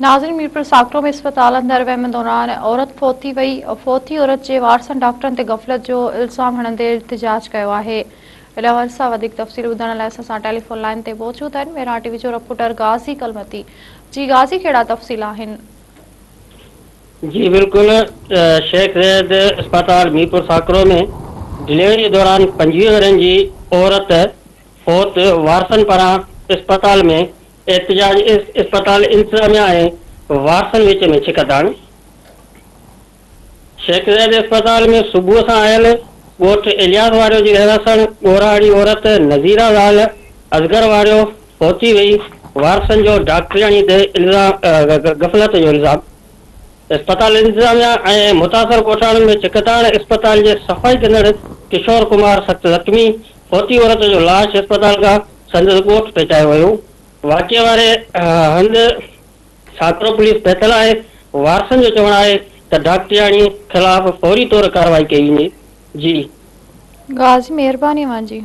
ناظرين ميرپور ساڪرو ۾ اسپتال اندر ويم دوران عورت فوت ٿي وئي، فوتي عورت جي وارثن ڊاڪٽرن تي غفلت جو الزام هڻندي احتجاج ڪيو آهي. ان حوالي سان وڌيڪ تفصيل ٻڌائڻ لاء اسان سان ٽيليفون لائين تي موجود آهن مهراڻ ٽي وي جو رپورٽر غازي ڪلمتي جي غازي ڪهڙا تفصيل آهن. جي بلڪل شيخ زيد اسپتال ميرپور ساڪرو ۾ ڊليوري دوران 25 ورهين جي عورت فوت وارثن پاران اسپتال ۾ احتجاج، اسپتال انتظاميا ۽ وارثن وچ ۾ ڇڪتاڻ، شيخ زيد اسپتال ۾ صبح سان آيل ڳوٺ الياس واريو جي رهواسڻ ڳوراڙي عورت نذيره زال اصغر واريو فوت ٿي وئي، وارثن جو ڊاڪٽرياڻي تي الزام غفلت جو الزام، اسپتال انتظاميا ۽ متاثر ڳوٺاڻن ۾ ڇڪتاڻ، اسپتال جي صفائي ڪندڙ ڪشور ڪمار سخت زخمي، فوتي عورت جو لاش اسپتال کان سندس ڳوٺ پهچايو ويو. واقعي واري هنڌ ساڪرو پوليس پهتل آهي، وارثن جو چوڻ آهي ته ڊاڪٽرياڻي خلاف فوري طور ڪارروائي ڪئي وڃي. جي. غازي مهرباني اوهان جي.